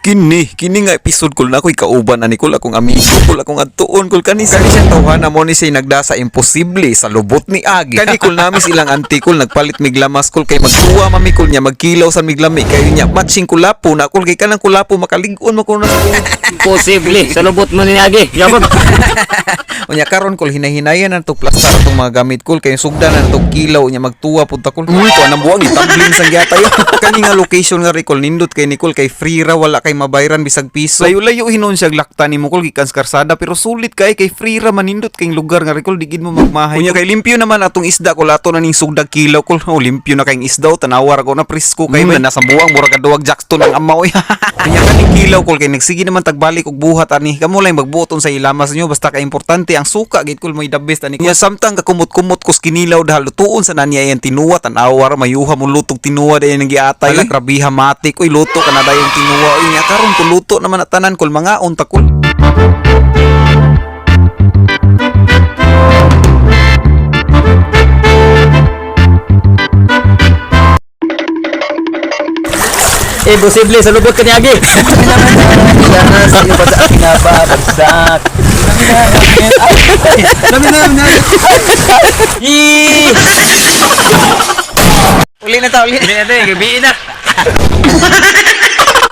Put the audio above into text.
Kini nga episode kul na ako'y kauban ani kul akong amigo kul akong adtuon kul kani siya tawhana mo ni siya nagdasa imposible sa lubot ni Agi. Kani kul nami silang auntie kul nagpalit miglamas kul kay magtuwa mami kul niya magkilaw sa miglami kayo niya matching kulapo na kul kay kanang kulapo makalig-on mo kul na Imposible. Sa lubot mo ni Agi. Yabag. Unya karon kul hinahinayan na to plastar tong mga gamit kul kay sugdan na tong kilaw unya magtuwa pud ta kul. Uy, ko anang buwang itumbling sang gyata yo. Kani nga location nga recall nindot kay Nicole kay free ra, wala kay mabayran bisag piso. Layo-layo hinon siya lakta nimo kul gikan sa karsada pero sulit kay kay free ra manindot kay lugar nga recall di gid mo magmahay. Unya kay limpyo naman atong isda kul ato na ning sugdag kilaw kul. Oh, limpyo na kayong isda, oh, tanawa ra ko na presko kay man nasa buwang mura ka duwag Jackson ang amaw. Unya kaning kilaw kul kay nagsige naman tagbalik og buhat ani. Kamo lang magbuoton sa ilamas niyo basta kay importante ang suka gid kul may the best ani. Unya samtang kakumot-kumot kus kinilaw dahil lutuon sa naniya yan tinuwa, tan-awa ra mayuha mo lutog tinuwa dayon ang giatay. Ala grabiha matik oy, luto ka na dayon tinuwa oy. Nya karon kul luto naman na tanan kul mangaon ta kul. Imposible. Sa lubot ka ni Agi. Sa iyo ba sa pinababagsak? Yee! Uli na ta, uli. Hindi na, gabi na.